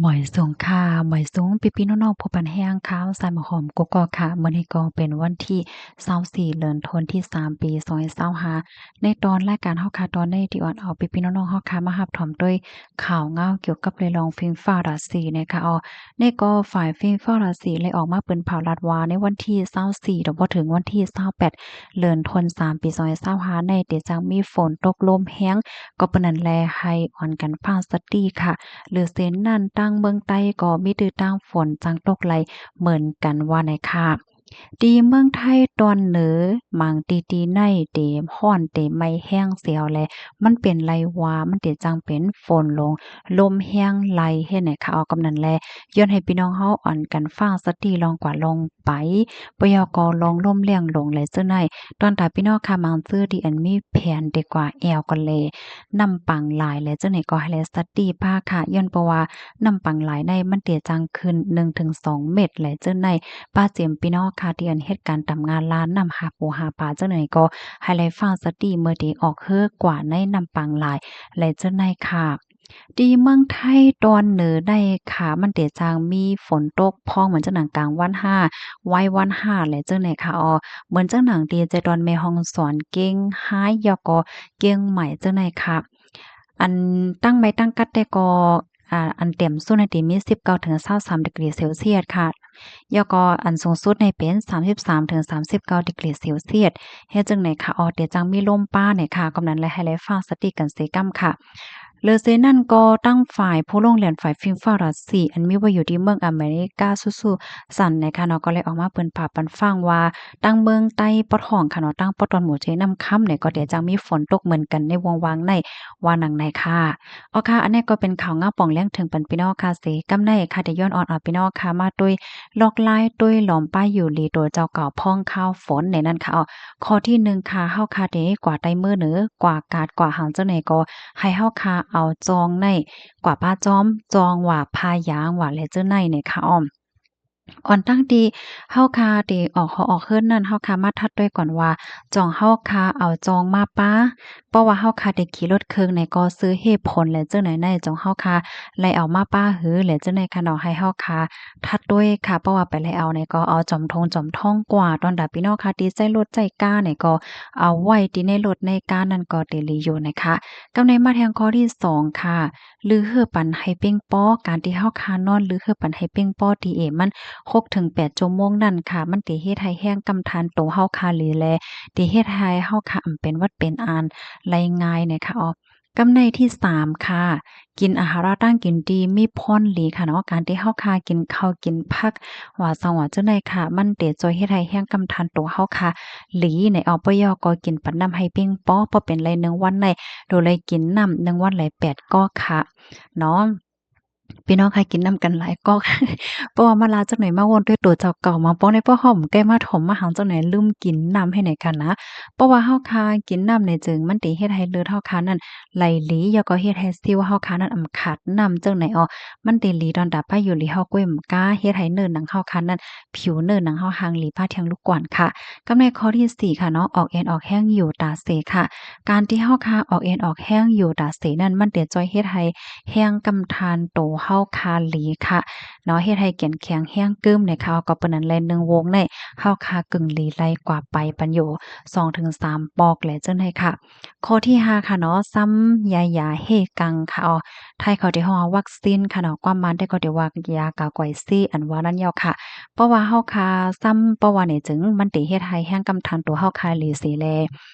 ໝາຍສວງຄ່ະ ໝາຍສວງພີ່ໆນ້ອງໆ ຜູ້ປັນແຮງຂ່າວສາຍໝາກຫອມກົກກອກຄ່ະ. ມື້ນີ້ກໍເປັນວັນທີຊາວສີ່ ເດືອນທັນວາ ປີສອງພັນຊາວຫ້າ. ໃນຕອນລາຍການເຮົາຄ່ະຕອນນີ້ ທີ່ອອນເອົາພີ່ໆນ້ອງໆເຮົາຄ່ະມາຮັບຊົມດ້ວຍຂ່າວງາວກ່ຽວກັບເລື່ອງຝິງຟ້າລາສີນະຄະ. ອໍ ນີ້ກໍຝ່າຍຝິງຟ້າລາສີໄດ້ອອກມາເປິດເຜີາລາດວ່າ ໃນວັນທີຊາວສີ່ ຕໍ່ບໍ່ເຖິງວັນທີຊາວແປດ ເດືອນທັນວາ ປີສອງພັນຊາວຫ້ານີ້ ເດຈະມີຝົນຕົກລົມແຮງ ກໍເປັນນັ້ນແລ ໃຫ້ອອນກັນຟັງສະຕິຄ່ະ. ຫຼືເຊັ່ນນັ້ນ ທາງເມືອງໃຕ້ກໍມີຕື້ຕາງຝົນຈັ່ງຕົກໄຫຼເໝືອນກັນວ່າໃນຄ່ະ. ທີ່ເມືອງໄທຕອນເໜືອ ບາງທີ່ທີ່ໃນເດຮ້ອນເດໄໝ້ແຮງເສຍແລ ມັນເປັນໄລວ່າ ມັນເດຈັ່ງເປັນຝົນລົງ ລົມແຮງໄຫຼເຮັດໃນຄ່ະ. ອອກກຳນັ້ນແລ ຍ້ອນໃຫ້ພີ່ນ້ອງເຮົາອອນກັນຟັງສະຕິລອງກວ່າລອງໄປ ປະຍາກອນລອງລົມແຮງລົງແລເຈົ້າໃນ. ຕອນຕາພີ່ນ້ອງຄ່ະ ບາງຊື່ທີ່ອັນມີແຜນເດກວ່າແອວກໍແລ ນ້ຳປັງຫຼາຍແລເຈົ້າໃນ ກໍໃຫ້ແລສະຕິພາຄ່ະ. ຍ້ອນເພາະວ່ານ້ຳປັງຫຼາຍໃນ ມັນເດຈັ່ງຂຶ້ນໜຶ່ງເຖິງສອງເມັດແລເຈົ້າໃນ. ປະເຈັນພີ່ນ້ອງຄ່ະ ທີ່ອັນເຮັດການດຳງານລານ້ຳ ຫາປູຫາປາເຈົ້າໃນ ກໍໃຫ້ແລຟັງສະຕິເມື່ອເດອອກເຮືອກວ່າໃນນ້ຳປັງຫຼາຍແລເຈົ້າໃນຄ່ະ. ທີ່ເມືອງໄທຕອນເໜືອໃນຄ່ະ ມັນເດຈັ່ງມີຝົນຕົກພ້ອມເໝືອນຈັ່ງໜັງກາງວັນຫ້າ ໄວ້ວັນຫ້າແລເຈົ້າໃນຄ່ະ. ອໍ ເໝືອນຈັ່ງໜັງທີ່ໃຈດອນແມ່ຮ່ອງສອນ ກຽງຮາຍ ແລ້ວກໍກຽງໃໝ່ເຈົ້າໃນຄ່ະ. ອັນຕັ້ງໄມ້ຕັ້ງກັດແຕ່ກໍ ອາ ອັນເຕັມສຸດໃນທີ່ມີສິບເກົ້າເຖິງຊາວສາມດີກຣີເຊລຊຽສຄ່ະ ແລ້ວກໍອັນສູງສຸດໃນເປັນສາມສິບສາມເຖິງສາມສິບເກົ້າດີກຣີເຊລຊຽສ ເຮັດຈັ່ງໃນຄ່ະ. ອໍ ເດຈັ່ງມີລົມປາໃນຄ່ະ. ກຳນັ້ນແລ ໃຫ້ແລຟັງສະຕິກັນເສຍກ້ຳຄ່ະ. ເລີເຊນັ້ນກໍ ທາງຝ່າຍຜູ້ລົງແລ່ນຝິງຟ້າລາສີ ອັນມີໄວ້ຢູ່ທີ່ເມືອງອາເມລິກາຊູຊູຊັນນະຄະເນາະ ກໍໄດ້ອອກມາເປິດພາບປັນຟັງວ່າ ທາງເມືອງໃຕ້ປອດຫ້ອງຄ່ະເນາະ ທາງປອດຕອນໝູເຈນ້ຳຄຳນີ້ ກໍເດຈັ່ງມີຝົນຕົກເໝືອນກັນໃນວົງວ່າງໃນ ວ່າໜັງໃນຄ່ະ. ອໍຄ່ະ ອັນນີ້ກໍເປັນຂ່າວງາມປ່ອງແລງເຖິງປັນພີ່ນ້ອງຄ່ະ. ເສກຳໃນຄ່ະ ເດຍ້ອນອອນເອົາພີ່ນ້ອງຄ່ະມາໂຕຍ ລອກລາຍໂຕຍຫຼອມປ້າຍຢູ່ຫຼີໂຕເຈົ້າເກົ່າພ້ອງຂ່າວຝົນໃນນັ້ນຄ່ະ. ອໍ ຂໍ້ທີໜຶ່ງຄ່ະ ເຮົາຄ່ະເດກວ່າໄຕ້ມື້ເໜືອ ກວ່າກາດກວ່າຫາງເຈົ້າໃນ ກໍໃຫ້ເຮົາຄ່ະເອົາຈອງໃນ ກວ່າປ້າຈອມ ຈອງວ່າພາຍາງວ່າແລເຈົ້າໃນໃນຄ່ະ. ອໍ ອອນຕັ້ງທີ່ເຮົາຄ່ະເດອອກຫໍອອກເຮືອນນັ້ນ ເຮົາຄ່ະມາທັດດ້ວຍກ່ອນວ່າ ຈອງເຮົາຄ່ະເອົາຈອງມາປ້າ ເພາະວ່າເຮົາຄ່ະເດຂີ່ລົດເຄື່ອງໃນ ກໍຊື່ເຫດຜົນແລເຈົ້າໃນໃນ ຈອງເຮົາຄ່ະໄດ້ເອົາມາປ້າຫື ແລເຈົ້າໃນຄ່ະເນາະ. ໃຫ້ເຮົາຄ່ະທັດດ້ວຍຄ່ະ ເພາະວ່າໄປໄດ້ເອົາໃນ ກໍເອົາຈອມຖົງຈອມທອງກວ່າ. ຕອນດາພີ່ນ້ອງຄ່ະທີ່ໃຊ້ລົດໃຊ້ກາໃນ ກໍເອົາໄວ້ທີ່ໃນລົດໃນການັ້ນ ກໍເດດີຢູ່ນະຄະ. ກຳໃນມາແທງຂໍ້ທີສອງຄ່ະ ລືເຮີ້ປັນໃຫ້ເພງພໍ. ການທີ່ເຮົາຄ່ະນອນລືເຮີ້ປັນໃຫ້ເພງພໍ ທີເອ ມັນຫົກເຖິງແປດຊົ່ວໂມງນັ້ນຄ່ະ ມັນເດເຮັດໃຫ້ແຮງກຳທານໂຕເຮົາຄ່ະຫຼີ ແລເດເຮັດໃຫ້ເຮົາຄ່ະອຳເປັນຫວັດເປັນອານໄດ້ງ່າຍນະຄະ. ອໍ ກຳໃນທີສາມຄ່ະ ກິນອາຫານຕາງກິນທີ່ມີພອນຫຼີຄ່ະເນາະ. ການທີ່ເຮົາຄ່ະກິນເຂົ້າກິນຜັກ ວ່າຊອງວ່າເຈົ້າໃນຄ່ະ ມັນເດຊ່ວຍເຮັດໃຫ້ແຮງກຳທານໂຕເຮົາຄ່ະຫຼີໃນ. ອໍ ປະຍອກກໍກິນປັນນ້ຳໃຫ້ເພງພໍ ພໍເປັນໄດ້ໜຶ່ງວັນໃນ ໂດໄດ້ກິນນ້ຳໜຶ່ງວັນໄດ້ແປດກອກຄ່ະເນາະ. ພີ່ນ້ອງຄ່ະ ກິນນ້ຳກັນຫຼາຍກອກ ເພາະວ່າມາລາຈັກໜ້ອຍມາວົນດ້ວຍໂຕເຈົ້າເກົ່າ ມາປ້ອງໃນພວກເຮົາ ມັນໃກ້ມາຖົມມາຫາງເຈົ້າໃນ ລືມກິນນ້ຳໃຫ້ໃນການນະ. ເພາະວ່າເຮົາຄ່ະກິນນ້ຳໃນ ຈຶ່ງມັນເດເຮັດໃຫ້ເລືອດເຮົາຄ່ະນັ້ນໄຫຼຫຼີ ແລ້ວກໍເຮັດໃຫ້ເຊວເຮົາຄ່ະນັ້ນອຳຂາດນ້ຳເຈົ້າໃນ. ອໍ ມັນເດຫຼີຕອນດາປ້າຢູ່ຫຼີເຮົາກ້ວຍມະກ້າ ເຮັດໃຫ້ເນື້ອໜັງເຮົາຄ່ະນັ້ນ ຜິວເນື້ອໜັງເຮົາຫ່າງຫຼີ ພາທຽງລູກກວນຄ່ະ. ກຳໃນຂໍ້ທີສີ່ຄ່ະເນາະ ອອກແອນອອກແຮງຢູ່ຕາເສຄ່ະ. ການທີ່ເຮົາຄ່ະອອກແອນອອກແຮງຢູ່ຕາເສນັ້ນ ມັນເດຊ່ວຍເຮັດໃຫ້ແຮງກຳທານໂຕເຮົາຄ່ະຫຼີຄ່ະເນາະ ເຮັດໃຫ້ແກ່ນແຂງແຮງກຶ້ມໃນຄ່ະ. ກໍເປັນນັ້ນແລ ໜຶ່ງວົງໃນເຮົາຄ່ະກຶ່ງຫຼີໄດ້ກວ່າໄປປັນຢູ່ສອງເຖິງສາມປອກແລເຈົ້າໃນຄ່ະ. ຂໍ້ທີຫ້າຄ່ະເນາະ ຊ້ຳຢາຢາເຮກັງຄ່ະ. ອໍ ໄທເຂົາເດຮ້ອງວ່າວັກຊິນຄ່ະເນາະ ຄວາມໝາຍໄດ້ກໍເດວ່າຢາກາກວຍຊີ ອັນວ່ານັ້ນເຈົ້າຄ່ະ. ເພາະວ່າເຮົາຄ່ະຊ້ຳ ເພາະວ່ານີ້ຈຶ່ງມັນເດເຮັດໃຫ້ແຮງກຳທານໂຕເຮົາຄ່ະຫຼີເສແລ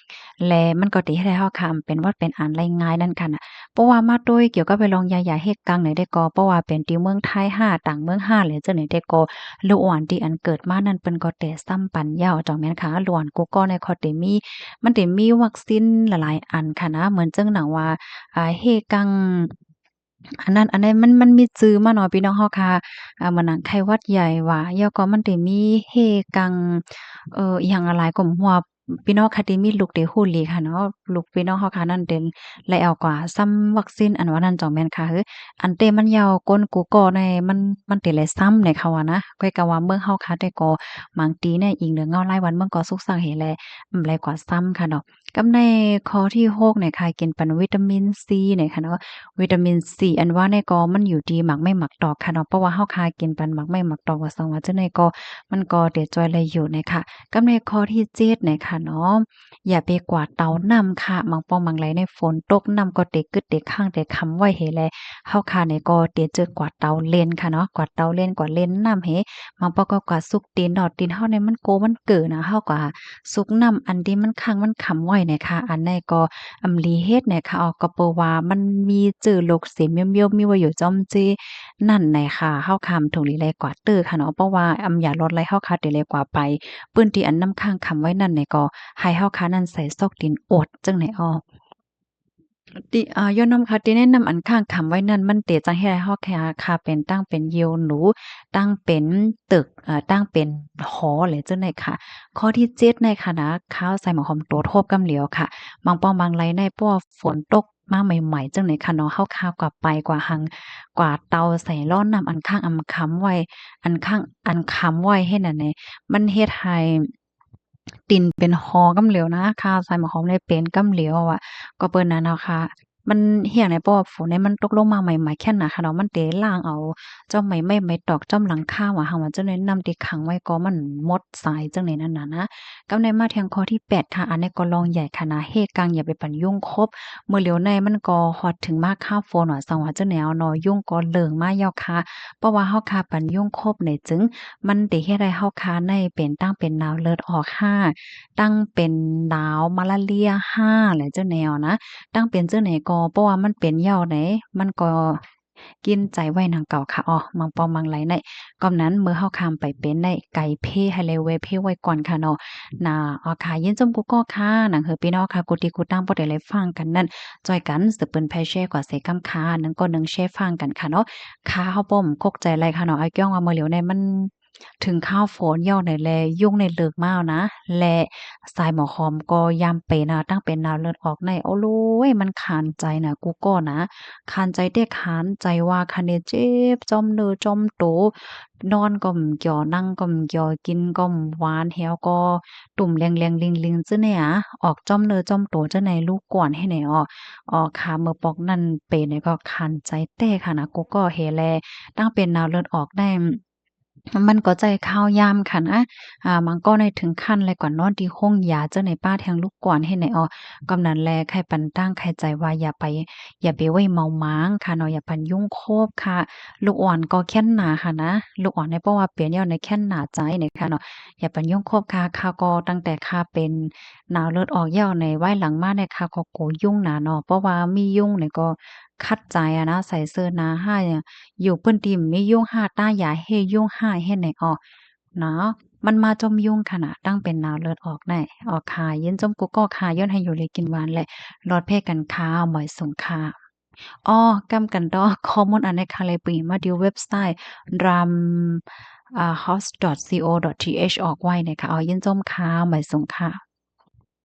ແລມັນກໍເດເຮັດໃຫ້ເຮົາຄ່ະເປັນຫວັດເປັນອານໄດ້ງ່າຍນັ້ນຄ່ະນະ. ເພາະວ່າມາໂຕຍກ່ຽວກັບໄປລອງຢາຢາເຮກັງໃນໄດ້ກໍ ເພາະວ່າເປັນທີ່ເມືອງໄທຫ້າ ຕ່າງເມືອງຫ້າແລເຈົ້າໃນໄດ້ກໍ ລູກອ່ອນທີ່ອັນເກີດມານັ້ນ ເພິ່ນກໍເດຊ້ຳປັນເຍົາະ ຈັ່ງແມ່ນຄ່ະ. ລູກອ່ອນກູ່ກໍໃນເຂົາເດມີ ມັນເດມີວັກຊິນຫຼາຍໆອັນຄ່ະນະ ເໝືອນຈັ່ງໜັງວ່າ ອາ ເຮກັງ ອັນນັ້ນ ອັນນັ້ນມັນ ມັນມີຊື່ມາເນາະ ພີ່ນ້ອງເຮົາຄ່ະ ອາ ເໝືອນໜັງໄຂ້ຫວັດໃຫຍ່ຫວາ ແລ້ວກໍມັນເດມີເຮກັງ ເອີ ອີ່ຫຍັງຫຼາຍໆ ກໍບໍ່ຮູ້ວ່າ ພີ່ນ້ອງຂ້າທີ່ມີລູກເດຮູ້ດີຄ່ະເນາະ, ລູກພີ່ນ້ອງເຮົາຂ້ານັ້ນເດໄດ້ເອົາກວ່າຊ້ຳວັກຊີນ ອັນວ່ານັ້ນເຈົ້າແມ່ນຄ່ະເຮີ. ອັນເຕມັນຍາວກົ້ນກູກໍໃນ ມັນ ມັນເຕໄດ້ຊ້ຳໃນເຂົາວ່ານະ. ຂ້ອຍກະວ່າເມືອງເຮົາຄ່າແຕ່ກໍບາງທີໃນອີງເໜືອເງົາຫຼາຍວັນ ເມືອງກໍສຸກຊັກເຮແລ ອາ ໄດ້ກວ່າຊ້ຳຄ່ະເນາະ. ກັບໃນຂໍ້ທີຫົກນີ້ຄ່ະ ກິນປັນວິຕາມິນຊີນີ້ຄ່ະເນາະ. ວິຕາມິນຊີອັນວ່ານີ້ກໍມັນຢູ່ທີ່ໝາກໄມ້ໝາກຕອກຄ່ະເນາະ, ເພາະວ່າເຮົາຄ່າກິນປັນໝາກໄມ້ໝາກຕອກວ່າຊັ້ນວ່າຈັ່ງໃດກໍ ມັນກໍເດຊ່ວຍໄດ້ຢູ່ນີ້ຄ່ະ. ກັບໃນຂໍ້ທີເຈັດນີ້ຄ່ະເນາະ ຢ່າໄປກວາດເຕົານ້ຳຄ່ະ. ບາງປ່ອງບາງໄລໃນຝົນຕົກ ນ້ຳກໍເຕກຶດເຕຄ້າງເຕຂັງໄວ້ເຮແລ ເຮົາຄ່ານີ້ກໍເຕເຈີກວາດເຕົາຫຼິ້ນຄ່ະເນາະ, ກວາດເຕົາຫຼິ້ນ ກວາດຫຼິ້ນນ້ຳເຮ. ບາງປ່ອງກໍກວາດສຸກຕີນເນາະ, ຕີນເຮົານີ້ມັນໂກມັນເກີນະ, ເຮົາກວາດ ສຸກນ້ຳອັນທີ່ມັນຄ້າງມັນຂັງໄວ້ນີ້ຄ່ະ. ອັນນີ້ກໍອຳລີເຮັດນີ້ຄ່ະ ອອກ ກໍເພາະວ່າມັນມີເຊື້ອໂລກເສຍມຽວໆ ມີໄວ້ຢູ່ຈອມເຈນັ້ນນີ້ຄ່ະ. ເຮົາຄ່າບໍ່ຖືກລີໄລກວາດເຕີຄ່ະເນາະ, ເພາະວ່າອຳຢາລອດໄລ່ເຮົາຄ່າເດໄລກວາດໄປ ພື້ນທີ່ອັນນ້ຳຄ້າງຂັງໄວ້ນັ້ນນີ້ກໍໃຫ້ເຮົາຄ່ານັ້ນໃສ່ຊອກຕີນອວດຈັ່ງໃດອອກ. ຕິ ອາ ຍ້ອນນ້ຳຄ່າ ຕິໃນນ້ຳອັນຄ້າງຂັງໄວ້ນັ້ນ ມັນເຕຈັ່ງເຮັດໃຫ້ເຮົາຄ່າ ຄ່າເປັນ ຕັ້ງເປັນເຫຍົວໜູ ຕັ້ງເປັນຕຶກ ເອີ ຕັ້ງເປັນຫໍແຫຼະຈັ່ງໃດຄ່ະ. ຂໍ້ທີເຈັດໃນຂະນະ ຂ້າວໃສ່ໝາກຫອມໂຕໂທບກຳຫຼຽວຄ່ະ. ບາງປ່ອງບາງໄລໃນ ເພາະວ່າຝົນຕົກມາໃໝ່ໆ ຈັ່ງໃດຄ່ະເນາະ ເຮົາຄ່າກວ່າໄປກວ່າຫັງ ກວ່າເຕົາໃສ່ລໍ້ນ້ຳອັນຄ້າງອັນຂັງໄວ້ ອັນຄ້າງອັນຂັງໄວ້ເຮັດນັ້ນແຫຼະ ມັນເຮັດໃຫ້ ຕີນເປັນຫໍກຳຫຼຽວນະ ຂ້າວໃສ່ໝາກຫອມໄດ້ເປັນກຳຫຼຽວວ່າ ກໍເປັນນັ້ນເນາະຄ່ະ. ມັນເຮັດໃຫ້ ເພາະວ່າຝົນນີ້ມັນຕົກລົງມາໃໝ່ໆ ແຂ້ນໜາຄ່ະເນາະ ມັນເຕລ້າງເອົາຈອມໄມ້ ໄມ້ຕອກ ຈອມຫຼັງຄາວ່າ ຫາກວ່າຈັ່ງໃດ ນ້ຳທີ່ຂັງໄວ້ກໍມັນໝົດສາຍຈັ່ງໃດນັ້ນນະ. ກັບໃນມາທຽງຂໍ້ທີແປດຄ່ະ ອັນນີ້ກໍລອງໃຫຍ່ຂະໜາດເຮກາງ ຢ່າໄປປັນຍຸງຄົບ. ມື້ຫຼຽວໃນມັນກໍຮອດເຖິງມາຄາວຝົນວ່າ ສັງວ່າຈັ່ງແນວເນາະ ຍຸງກໍເລີ່ມມາແລ້ວຄ່ະ. ເພາະວ່າເຮົາຄ່າປັນຍຸງຄົບໃນຈຶ່ງ ມັນເຕເຮັດໃຫ້ເຮົາຄ່າໃນເປັນ ຕັ້ງເປັນໜາວເລືອດອອກຫ້າ ຕັ້ງເປັນໜາວມາລາເລຍຫ້າ ແລະ ຈັ່ງແນວນະ. ຕັ້ງເປັນຈັ່ງໃດກໍ ເພາະວ່າມັນເປັນແລ້ວໃດ ມັນກໍກິນໃຈໄວ້ນຳເກົ່າຄ່ະ. ອໍ ມັງປອງມັງໄລໃນ ກໍນັ້ນ ເມື່ອເຮົາຂ້າມໄປເປັນໃນ ໄກເພ ໃຫ້ແລເວເພໄວ້ກ່ອນຄ່ະເນາະ ນະ. ອໍ ຄ່ະ ຍິນຊົມກູກໍຄ່ະ ໜັງເຮີພີ່ນ້ອງຄ່ະ ກູຕິກູຕັ້ງ ບໍ່ໄດ້ໄລຟັງກັນນັ້ນ ຊ່ອຍກັນສືບເປີນແຜ່ແຊກວ່າເສກຳຄ່ະ ໜຶ່ງກໍໜຶ່ງແຊຟັງກັນຄ່ະເນາະ. ຄ່ະ ເຮົາບໍ່ຄົກໃຈໄລຄ່ະເນາະ ອາກ້ອງວ່າມື້ຫຼຽວໃນມັນ ເຖິງຄາວຝົນແລ້ວໃນແລ ຍຸງໃນເລີກມາແລ້ວນະ ແລະ ສາຍໝໍຫອມກໍຍາມເປັນນະ ຕັ້ງເປັນໜາວເລືອດອອກໃນ ໂອ້ໂລຍ ມັນຄານໃຈນະ ກູກໍນະ ຄານໃຈແທ້ ຄານໃຈວ່າຄັນເດ ເຈັບຈອມເນື້ອຈອມໂຕ ນອນກໍບໍ່ກຽວ ນັ່ງກໍບໍ່ກຽວ ກິນກໍບໍ່ຫວານ ແຮວກໍຕຸ່ມແລງໆລິງໆ ຈັ່ງໃດອະ ອອກຈອມເນື້ອຈອມໂຕຈັ່ງໃດ ລູກກວນໃຫ້ແດ່ອອກ ອອກຄາ ເມື່ອປອກນັ້ນເປັນໃດກໍຄານໃຈແທ້ຄ່ະນະ ກູກໍເຮແລ ຕັ້ງເປັນໜາວເລືອດອອກໃນ ມັນກໍໃຊ້ຄາວຍາມຄັນອະ ອາ ບາງກໍໃນເຖິງຂັ້ນແລະກໍນອນທີ່ໂຮງຢາ ເຈົ້າໃນປ້າແທງລູກກວນເຮັດໃນອອກ ກຳນັ້ນແລະ ໃຫ້ປັນຕັ້ງໃຫ້ໃຈວ່າຢ່າໄປ ຢ່າໄປໄວ້ເມົາໝາງຄ່ະເນາະ ຢ່າປັນຍຸງໂຄບຄ່ະ. ລູກອ່ອນກໍແຂນໜາຫັ້ນນະ ລູກອ່ອນໃນ ເພາະວ່າເປັນແລ້ວໃນແຂນໜາໃຈໃນຄ່ະເນາະ ຢ່າປັນຍຸງໂຄບຄ່ະ. ຂ້າກໍຕັ້ງແຕ່ຂ້າເປັນໜາວເລືອດອອກແລ້ວໃນ ວາຍຫຼັງມາໃນ ຂ້າກໍກົວຍຸງນະເນາະ ເພາະວ່າມີຍຸງໃນກໍ ຂັດໃຈອະນະ ໃສ່ເສື້ອໜາຫາ ຢູ່ພື້ນທີ່ມີຍຸງຫາ ຕາຢາເຮຍຸງຫາເຮັດໃນອອກເນາະ ມັນມາຈອມຍຸງຂະໜາດ ຕັ້ງເປັນໜາວເລືອດອອກໃນອອກຄ່ະ. ຍິນຊົມກູກໍຄ່ະ ຍ້ອນໃຫ້ຢູ່ດີກິນຫວານ ແລະ ລອດແພກັນຄ່ະ ໝາຍສູງຄ່ະ. ອໍ ກຳກັນຕໍ່ ຂໍ້ມູນອັນໃດຄ່ະ ແລະ ປີມາທີ່ເວັບໄຊ drama house dot co dot th ອອກໄວ້ໃນຄ່ະ. ອໍ ຍິນຊົມຄ່ະ ໝາຍສູງຄ່ະ.